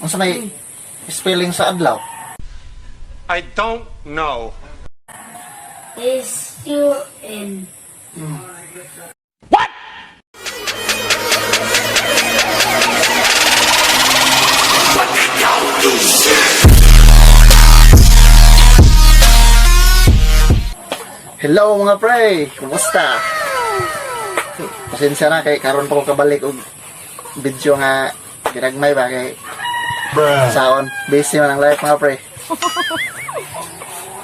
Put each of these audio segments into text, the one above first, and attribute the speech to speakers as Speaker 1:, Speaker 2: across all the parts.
Speaker 1: Unsa may spelling sa adlaw?
Speaker 2: I don't know.
Speaker 3: S U N.
Speaker 1: Hello mga pre, kumusta? Pasensya na kay karon pa ko kabalik og video nga ginagmay ba kay saon busy man ang life, mga pre.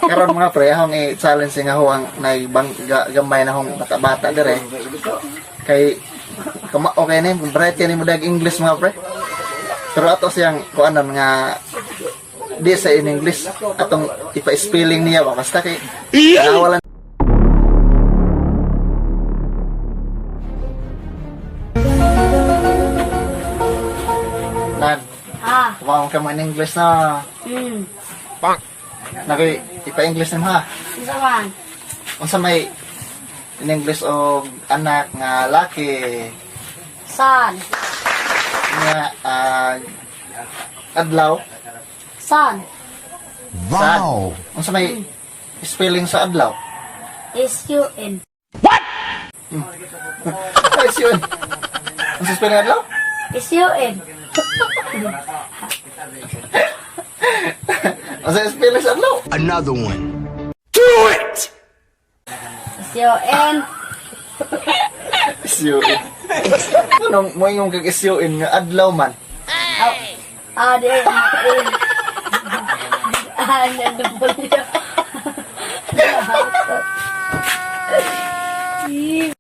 Speaker 1: Karon mga pre, akong i-challenge nga ho ang naibang gamay na hong bata-bata dire. Kay kama okay na yun, bright kay ni mo dag English, mga pre. Pero ato siyang kuanon nga di sa in English, atong ipa-spelling niya ba, basta kay wala. Nan,
Speaker 3: Ah.
Speaker 1: kumakaon ka man English na. Nakoy, ipa-English na mo ha.
Speaker 3: Unsa man?
Speaker 1: Unsa may in English og anak nga laki?
Speaker 3: Sun.
Speaker 1: Nga adlaw?
Speaker 3: Sun.
Speaker 1: Wow. Unsa may spelling sa adlaw?
Speaker 3: S U N.
Speaker 1: Ay, yun. Unsa spelling adlaw?
Speaker 3: S U N.
Speaker 1: Unsa spelling sa adlaw?
Speaker 4: Another one.
Speaker 3: S U N.
Speaker 1: S-U-N. Anong mo ingong kag S-U-N nga adlaw man?
Speaker 3: A D A N. A N W.